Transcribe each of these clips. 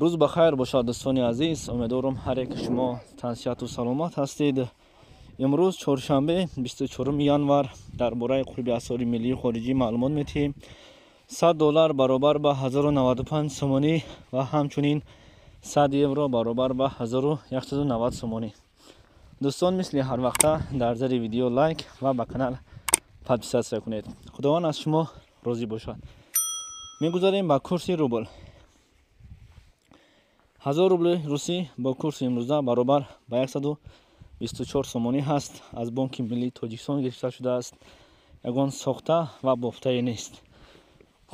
Рӯз ба хайр бошад, дӯстони азиз. Умедворам, ҳар яки шумо тансиҳату саломат ҳастед. Имрӯз чоршанбе, 24 январ, дар бораи қурби асъори миллии хориҷӣ маълумот медиҳем. 100 доллар баробар ба 1095 сомонӣ ва ҳамчунин 100 евро баробар ба 1190 сомонӣ. Дӯстон, мисли ҳар вақта дар зери видео лайк ва ба канал подписаться кунед. Худованд аз шумо розӣ бошад. Мегузарем ба курси рубл. 1000 рубли русӣ бо курси имрӯза баробар ба 124 сомонӣ ҳаст. Аз Бонки миллии Тоҷикистон гирифта шудааст, ягон сохта ва бофтае нест.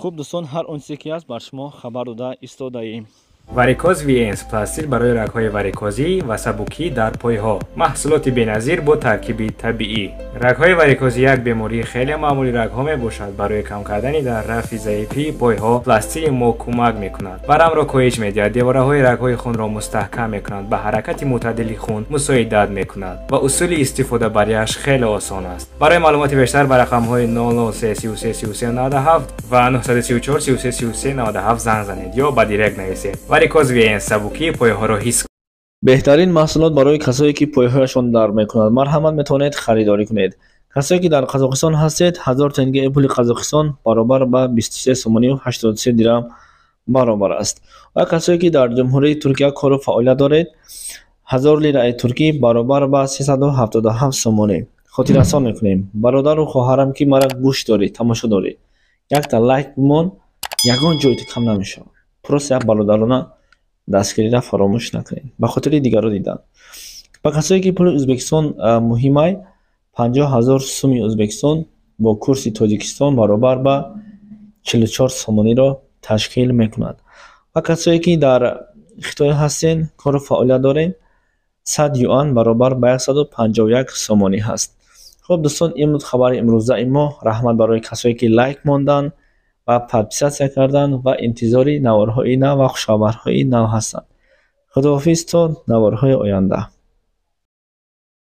Хуб, дӯстон, ҳар он чизе ки аст, бар шумо хабар дода истодаем. Варикоз Венс пластил барои рагҳои варикозӣ ва сабукӣ дар пойҳо. Маҳсулоти беназир бо таркиби табиӣ. Рагҳои варикозӣ як бемории хеле маъмули рагҳо мебошад. Барои кам кардани дар рафъи заифии пойҳо пластили мо кӯмак мекунад. Варамро коҳиш медиҳад, девораҳои рагҳои хунро мустаҳкам мекунад, ба ҳаракати мӯътадили хун мусоидат мекунад ва усули истифодабарияш хеле осон аст. Барои маълумоти бештар ба рақамҳои 003 33 33 97 ва 934 33 33 97 занг занед ё ба директ нависед. Варикоз Венс, сабукии пойҳоро ҳис. Беҳтарин маҳсулот барои касое, ки пойҳояшон дард мекунад. Марҳамат, метавонед харидорӣ кунед. Касое, ки дар Қазоқистон ҳастед, 1000 тенге пули Қазоқистон баробар ба 23 сомонию 83 дирам баробар аст. Ва касое, ки дар Ҷумҳурии Туркия кору фаъолият доред, 1000 лираи туркӣ баробар ба 377 сомонӣ. Хотиррасон мекунем, бародару хоҳарам, ки мара гӯш дорӣ, тамошо дорӣ, якта лайк бимон, ягон ҷойто кам намешавад. Просто як бародарона дастгириро фаромӯш накунед, ба хотири дигарро дидан. Ба касое, ки пули Ӯзбекистон муҳимай, 50 000 суми Ӯзбекистон бо курси Тоҷикистон баробар ба 44 сомониро ташкил мекунад. Ва касое, ки дар Хитой ҳастен, кору фаъолият доред, 100 юан баробар ба 151 сомонӣ ҳаст. Хуб, дӯстон, ин буд хабари имрӯзаи мо. Раҳмат барои касое, ки лайк монданд ва подписаться карданд ва интизори наворҳои нав ва хушхабарҳои нав ҳастанд. Худоҳофиз то наворҳои оянда.